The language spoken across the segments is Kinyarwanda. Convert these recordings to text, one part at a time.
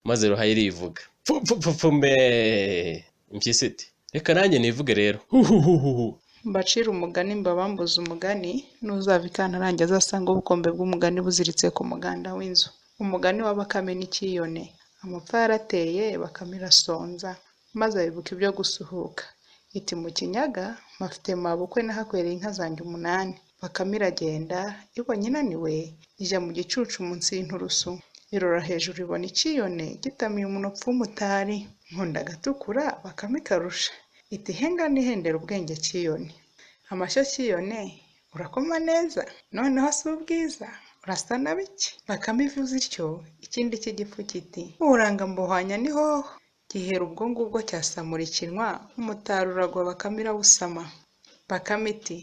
Maze Ruhaya irivuga pfupfupfupfume. Impyisi iti: "Reka nanjye nivuge rero, huhuhuhuhu." Mbacire umugani mbabambuze umugani, n'uzava ikantarange azasanga ubukombe bw'umugani buziritse ku muganda w'inzu. Umugani wa Bakame n'icyiyone. Amapfa yarateye, Bakame irasonza, maze abibuka ibyo gusuhuka. Iti: "Mu Kinyaga mpafite mabukwe nahakwereye inka zanjye umunani." Bakame iragenda, ibonye inaniwe, ijya mu gicucu munsi y'inturusu. Irora hejuru ibona icyiyone gitamiye umunopfu w'umutari. Nkunda agatukura, Bakame ikarusha. Iti: "Henga nihendere ubwenge Cyiyone. Amashyo Cyiyone, urakoma neza, noneho si ubwiza, urasa na bike." Bakame ivuze ityo, ikindi cy'igifu kiti: "Uburanga mbuhwanya ni hoho." Gihera ubwo ngubwo cyasamura ikinwa, umutari uragwa, Bakame irawusama. Bakame iti: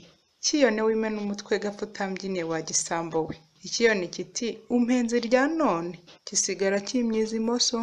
"Cyiyone wimena umutwe gapfa utambyiniye wa gisambo we." Icyiyoni kiti: "Umpenze irya none." Gisigara cyimyiza imoso.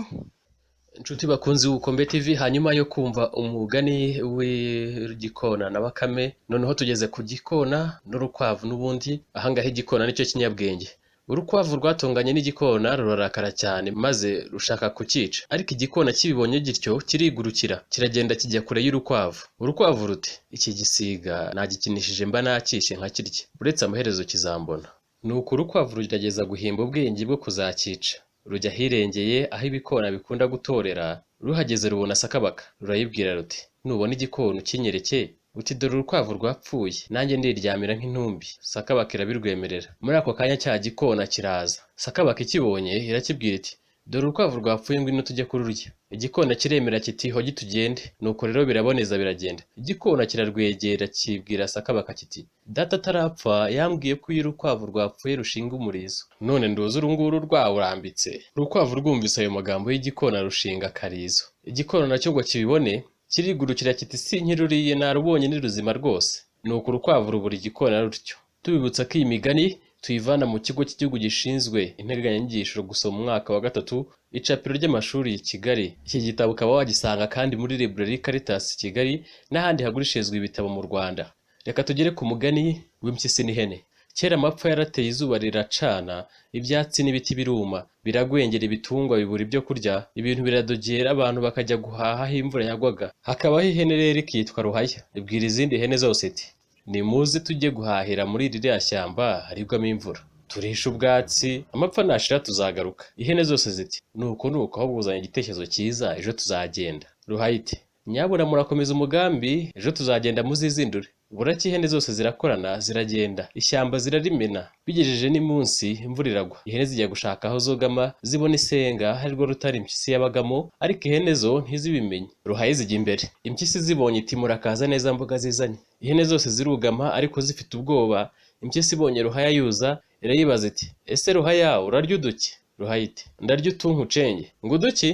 Inshuti bakunzi b'Ubukombe TV, hanyuma yo kumva umugani w'igikona na Bakame, noneho tugeze ku gikona n'urukwavu n'ubundi. Ahangaha igikona nicyo kinyabwenge. Urukwavu rwatonganye n'igikona rurarakara cyane, maze rushaka kucyica, ariko igikona kibibonye gityo kirigurukira, kiragenda kijya kure y'urukwavu. Urukwavu ruti: "Iki gisiga nagikinishije mba nakishe nkakirya, uretse amaherezo kizambona." Nuko urukwavu rugerageza guhimba ubwenge bwo kuzakica, rujya ahirengeye aho ibikona bikunda gutorera. Ruhageze rubona Sakabaka, rurayibwira ruti: "Nubona igikona ukinyereke uti: 'Dore urukwavu rwapfuye, nanjye ndiryamira nk'intumbi.'" Sakabaka irabirwemerera. Muri ako kanya cya gikona kiraza. Sakabaka ikibonye irakibwira iti: "Dore urukwavu rwapfuye, ngwino tujye kururya." Igikona kiremera kiti: "Hogi tugende." Nuko rero biraboneza biragenda. Igikona kirarwegera kibwira Sakabaka kiti: "Data atarapfa yambwiye ko iyo urukwavu rwapfuye rushinga umurizo, none nduzi uru nguru rwawurambitse." Urukwavu rwumvise ayo magambo y'igikona rushinga akarizo. Igikona nacyo ngo kibibone kirigurukira kiti: "Sinkiruriye, narubonye ni ruzima rwose." Nuko urukwavu rubura igikona rutyo. Tubibutsa ko iyi migani tuyivana mu Kigo cy'Igihugu gishinzwe Integanyanyigisho, gusoma umwaka wa gatatu, icapiro ry'amashuri i Kigali. Iki gitabo ukaba wagisanga kandi muri Librairie Caritas Kigali n'ahandi hagurishirizwa ibitabo mu Rwanda. Reka tugere ku mugani w'impyisi n'ihene. Kera amapfa yarateye, izuba riracana, ibyatsi n'ibiti biruma, biragwengera, ibitungwa bibura ibyo kurya, ibintu biradogera, abantu bakajya guhaha aho imvura yagwaga. Hakabaho ihene rero ikitwa Ruhaya. Ibwira izindi hene zose iti: "Nimuze tujye guhahira muri ririya shyamba harigwamo imvura, turishe ubwatsi, amapfa nashira tuzagaruka." Ihene zose ziti: "Nuko nuko, ahubwo uzanye igitekerezo cyiza, ejo tuzagenda." Ruhaya iti: "Nyabura murakomeza umugambi, ejo tuzagenda muzizindure." Buracya ihene zose zirakorana ziragenda, ishyamba zirarimena. Bigejeje n'imunsi imvura iragwa, ihene zijya gushaka aho zugama, zibona isenga arirwo rutare impyisi yabagamo, ariko ihene zo ntizibimenye. Ruhaya zijya imbere, impyisi zibonye iti: "Murakaza neza mboga zizanye." Ihene zose zirugama ariko zifite ubwoba. Impyisi ibonye Ruhaya yuza irayibaza iti: "Ese Ruhaya, urarya uduki?" Ruhaya iti: "Ndarya utunkucenge." "Ngo uduki?"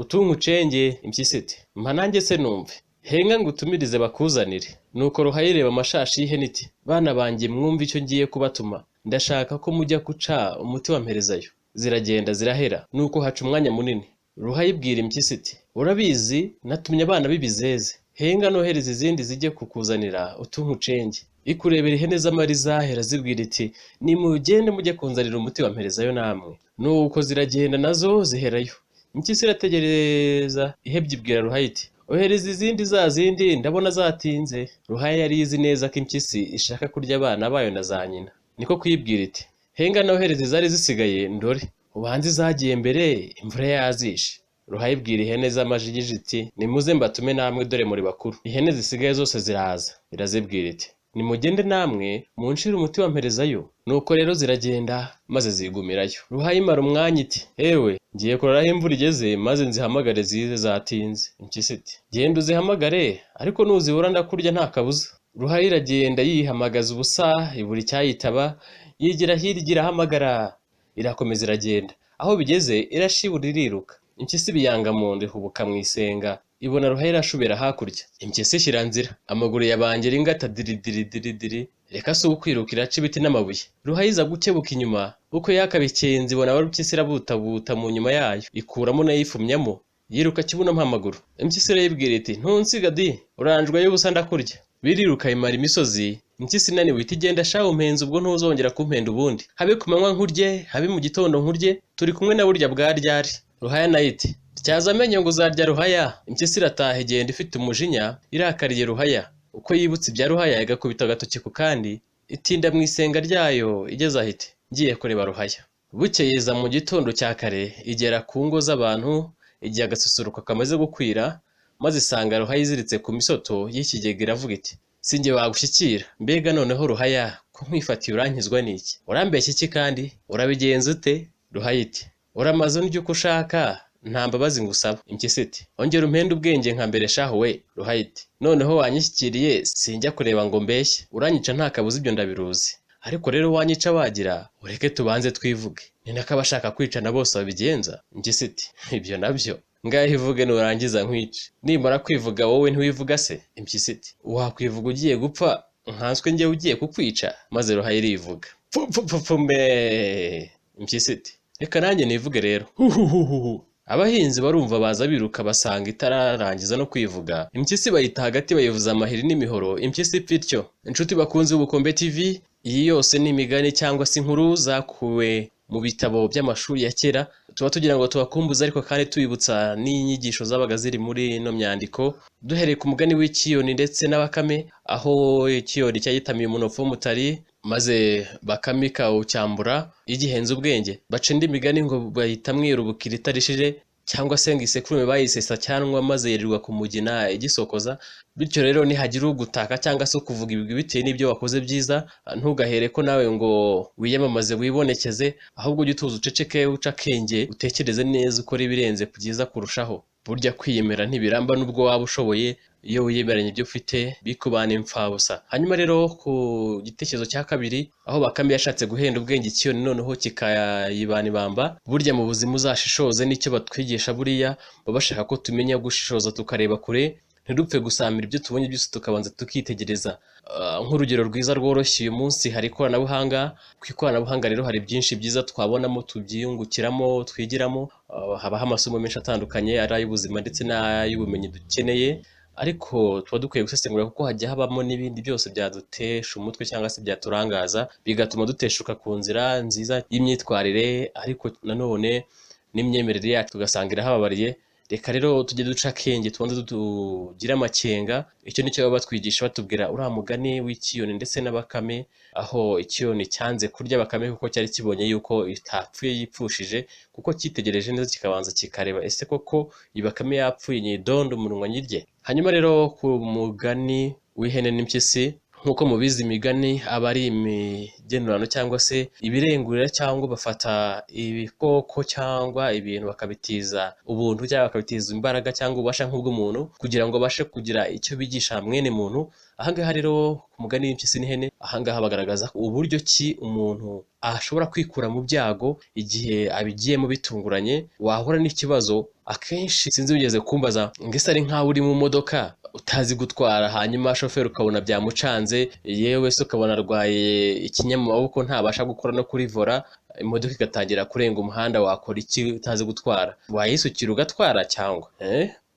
"Utunkucenge." Impyisi iti: "Mpa nanjye se numve. Henga ngutumirize bakuzanire." Nuko Ruhaya ireba amashashi y'ihene iti: "Bana banjye, mwumve icyo ngiye kubatuma, ndashaka ko mujya guca umuti wa mperezayo." Ziragenda zirahera. Nuko haca umwanya munini, Ruhaya ibwira impyisi iti: "Urabizi natumye abana b'ibizeze, henga nohereza izindi zijye kukuzanira utunkucenge." Ikurebera ihene z'amariza irazibwira iti: "Nimugende mujye kunzanira umuti wa mperezayo namwe." Nuko ziragenda nazo ziherayo. Impyisi irategereza ihebye, ibwira Ruhaya iti: "Ohereza izindi za zindi, ndabona zatinze." Ruhaya yari izi neza ko impyisi ishaka kurya abana bayo na za nyina, niko kuyibwira iti: "Henga nohereza izari zisigaye, ndore ubanze izagiye mbere imvura yazishe." Ruhaya ibwira ihene z'amajigija iti: "Nimuze mbatume namwe, dore muri bakuru." Ihene zisigaye zose ziraza, irazibwira iti: "Nimugende namwe munshire umuti wa mperezayo." Nuko rero ziragenda maze zigumirayo. Ruhaya imara umwanya iti: "Ewe, ngiye kurora aho imvura igeze maze nzihamagare zize, zatinze." Impyisi iti: "Genda uzihamagare, ariko nuzibura ndakurya nta kabuza." Ruhaya iragenda yihamagaza ubusa, ibura icyayitaba. Yigira hirya irahamagara, irakomeza iragenda, aho bigeze irashibura iriruka. Impyisi ibiyanga mu nda, ihubuka mu isenga, ibona Ruhaya irashubera hakurya. Impyisi ishyira nzira, amaguru yabangira ingata, diri diri diri diri, reka si ukwiruka, iraca ibiti n'amabuye. Ruhaya iza gukebuka inyuma, uko yakabikenze ibona Warupyisi irabutabuta mu nyuma yayo, ikuramo nayo ifumyamo, yiruka kibuno mpamaguru. Impyisi irayibwira iti: "Ntunsiga di, uranjwe y'ubusa ndakurya." Biriruka imara imisozi. Impyisi inaniwe iti: "Genda shahu mpenze, ubwo ntuzongera kumpenda ubundi, habe ku manywa nkurye, habe mu gitondo nkurye, turi kumwe na burya bwa ryari." Ruhaya nayo iti tyaza amenyo ngo uzarya Ruhaya. Impyisi irataha igenda ifite umujinya, irakariye Ruhaya. Uko yibutse ibya Ruhaya igakubita agatoki ku kandi, itinda mu isenga ryayo igeze aho iti ngiye kureba Ruhaya. Bukeye iza mu gitondo cya kare igera ku ngo z'abantu igihe agasusuruko kamaze gukwira, maze isanga Ruhaya iziritse ku misoto y'ikigega iravuga iti sinjye wagushyikira, mbega noneho Ruhaya ko nkwifatiye urankizwa n'iki? Urambeshya iki kandi? Urabigenza ute? Ruhaya iti uramaze undya uko ushaka, nta mbabazi ngusaba. Impyisi iti ongera umpende ubwenge nka mbere shahu we. Ruhaya iti noneho wanyishyikiriye sinjya kureba ngo mbeshye, uranyica nta kabuza ibyo ndabiruzi, ariko rero wanyica wagira ureke tubanze twivuge, ni nako abashaka kwicana bose babigenza. Impyisi iti ibyo nabyo ngaho ivuge nurangiza nkwice, nimara kwivuga wowe ntiwivuga se? Impyisi iti wakwivuga ugiye gupfa nkanswe njyewe ugiye kukwica. Maze Ruhaya irivuga pfupfupfupfume. Impyisi iti reka nanjye nivuge rero huhuhuhuhu. Abahinzi barumva baza biruka basanga itararangiza no kwivuga, impyisi bayita hagati bayivuza amahiri n'imihoro, impyisi ipfa ityo. Inshuti bakunze Ubukombe TV, iyi yose ni imigani cyangwa se inkuru zakuwe mu bitabo by'amashuri ya kera, tuba tugira ngo tubakumbuze ariko kandi tubibutsa n'inyigisho zabaga ziri muri ino myandiko, duhereye ku mugani w'ikiyoni ndetse na Bakame, aho ikiyoni cyagitamiye umunofu w'umutari maze Bakame ikawucyambura igihenze ubwenge. Baca indi migani ngo bayita mwirubukira itarishije, cyangwa se ngo isekurume bayisesa cyanwa maze yirirwa ku mugina igisokoza. Bityo rero nihagira ugutaka cyangwa se ukuvuga ibigwi bitewe n'ibyo wakoze byiza, ntugahere ko nawe ngo wiyamamaze wibonekeze, ahubwo ujye utuza uceceke uce akenge, utekereze neza ukore ibirenze byiza kurushaho. Burya kwiyemera ntibiramba nubwo waba ushoboye, iyo wiyemeranya ibyo ufite bikubana imfabusa. Hanyuma rero ku gitekerezo cya kabiri, aho Bakame yashatse guhenda ubwenge ikiyoni noneho kikayibana ibamba. Burya mu buzima uzashishoze n'icyo batwigisha, buriya baba bashaka ko tumenya gushishoza tukareba kure, ntidupfe gusamira ibyo tubonye byose tukabanza tukitegereza. Nk'urugero rwiza rworoshye uyu munsi hari ikoranabuhanga. Ku ikoranabuhanga rero hari byinshi byiza twabonamo, tubyiyungukiramo, twigiramo, habaho amasomo menshi atandukanye ari ay'ubuzima ndetse n'ay'ubumenyi dukeneye, ariko tuba dukwiye gusesengura kuko hajya habamo n'ibindi byose byadutesha umutwe cyangwa se byaturangaza, bigatuma duteshuka ku nzira nziza y'imyitwarire, ariko nanone n'imyemerere yacu tugasanga irahababariye. Reka rero tujye duca akenge, tubanze tugire amakenga. Icyo nicyo baba batwigisha batubwira uriya mugani w'ikiyoni ndetse na Bakame, aho ikiyoni cyanze kurya Bakame kuko cyari kibonye yuko itapfuye yipfushije, kuko cyitegereje neza kikabanza kikareba ese koko iyi Bakame yapfuye nyidondo umunwa nyirye. Hanyuma rero ku mugani w'ihene n'impyisi, nk'uko mubizi imigani aba ari imigenurano cyangwa se ibirengurira, cyangwa bafata ibikoko cyangwa ibintu bakabitiza ubuntu cyangwa bakabitiza imbaraga cyangwa ububasha nk'ubw'umuntu, kugira ngo babashe kugira icyo bigisha mwene muntu. Ahangaha rero ku mugani w'impyisi n'ihene, ahangaha bagaragaza uburyo ki umuntu ashobora kwikura mu byago igihe abigiyemo bitunguranye. Wahura n'ikibazo akenshi sinzi wigeze kumbaza ngo ese ari nkaho uri mu modoka utazi gutwara, hanyuma shoferi ukabona byamucanze, yewe se ukabona arwaye ikinya mu maboko ntabasha gukora no kuri vola, imodoka igatangira kurenga umuhanda, wakora iki utazi gutwara? Wayisukira ugatwara cyangwa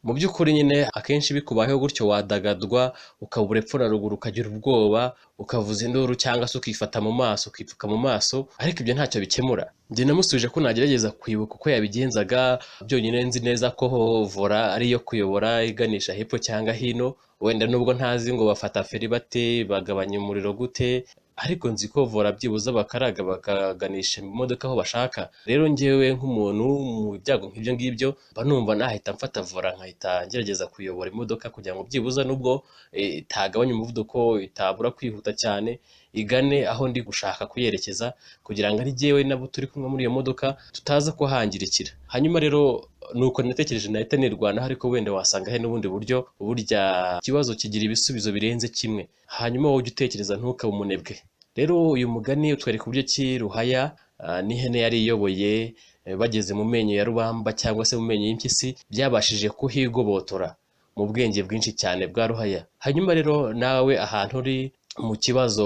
Mu by'ukuri nyine akenshi bikubayeho gutyo wadagadwa, ukabura epfo na ruguru, ukagira ubwoba, ukavuza induru cyangwa se ukifata mu maso, ukipfuka mu maso, ariko ibyo ntacyo bikemura. Njye namusubije ko nagerageza kwibuka uko yabigenzaga, byonyine nzi neza ko vola ari iyo kuyobora iganisha hepfo cyangwa hino, wenda nubwo ntazi ngo bafata feri bate, bagabanya umuriro gute, ariko nzi ko vola byibuze bakaraga bakaganisha imodoka aho bashaka. Rero njyewe nk'umuntu mu byago nk'ibyo ngibyo mba numva nahita mfata vola nkahita ngerageza kuyobora imodoka kugira ngo byibuze nubwo itagabanya umuvuduko, itabura kwihuta cyane, igane aho ndi gushaka kuyerekeza, kugira ngo ari jyewe nabo turi kumwe muri iyo modoka tutaza kuhangirikira. Hanyuma rero nuko natekereje nahita nirwanaho, ariko wenda wasanga hari n'ubundi buryo, burya ikibazo kigira ibisubizo birenze kimwe, hanyuma wowe ujye utekereza ntukabe umunebwe. Rero uyu mugani utwereka uburyo ki Ruhaya n'ihene yari iyoboye bageze mu menyo ya Rubamba cyangwa se mu menyo y'impyisi, byabashije kuhigobotora mu bwenge bwinshi cyane bwa Ruhaya. Hanyuma rero nawe ahantu uri mu kibazo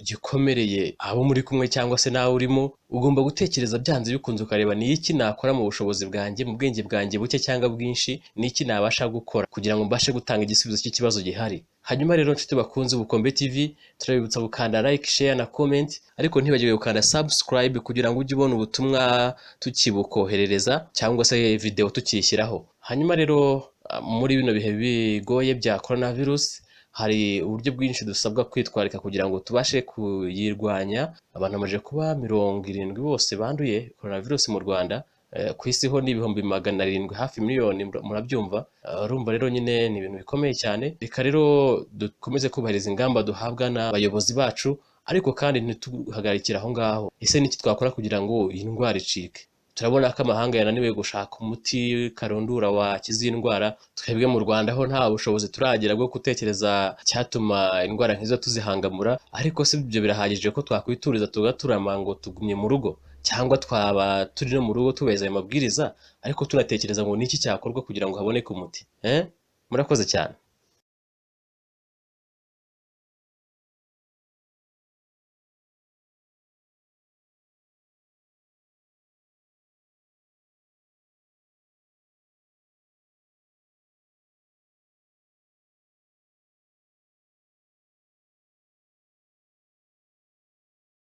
gikomereye abo muri kumwe cyangwa se nawe urimo, ugomba gutekereza byanze bikunze ukareba ni iki nakora mu bushobozi bwanjye, mu bwenge bwanjye buke cyangwa bwinshi, ni iki nabasha gukora kugira ngo mbashe gutanga igisubizo cy'ikibazo gihari. Hanyuma rero nshuti bakunze Ubukombe TV, turabibutsa gukanda like, share na comment, ariko ntibagirwe gukanda subscribe kugira ngo ujye ubona ubutumwa tukibukoherereza cyangwa se video tukiyishyiraho. Hanyuma rero muri bino bihe bigoye bya coronavirus, hari uburyo bwinshi dusabwa kwitwararika kugira ngo tubashe kuyirwanya. Abantu bamaze kuba 70 bose banduye coronavirus mu Rwanda. Ku isi ho ni 700,000, hafi miliyoni, murabyumva. Urumva rero nyine ni ibintu bikomeye cyane. Reka rero dukomeze kubahiriza ingamba duhabwa n'abayobozi bacu, ariko kandi ntituhagarikire aho ngaho. Ese niki twakora kugira ngo iyi ndwara icike? Turabona ko amahanga yananiwe gushaka umuti karundura wakiza iyi ndwara. Twebwe mu Rwanda ho nta bushobozi turagira bwo gutekereza icyatuma indwara nk'izo tuzihangamura, ariko si ibyo birahagije ko twakwituriza tugaturama ngo tugumye mu rugo, cyangwa twaba turi no mu rugo tubahiriza ayo mabwiriza, ariko tunatekereza ngo niki cyakorwa kugira ngo haboneke umuti. Murakoze cyane.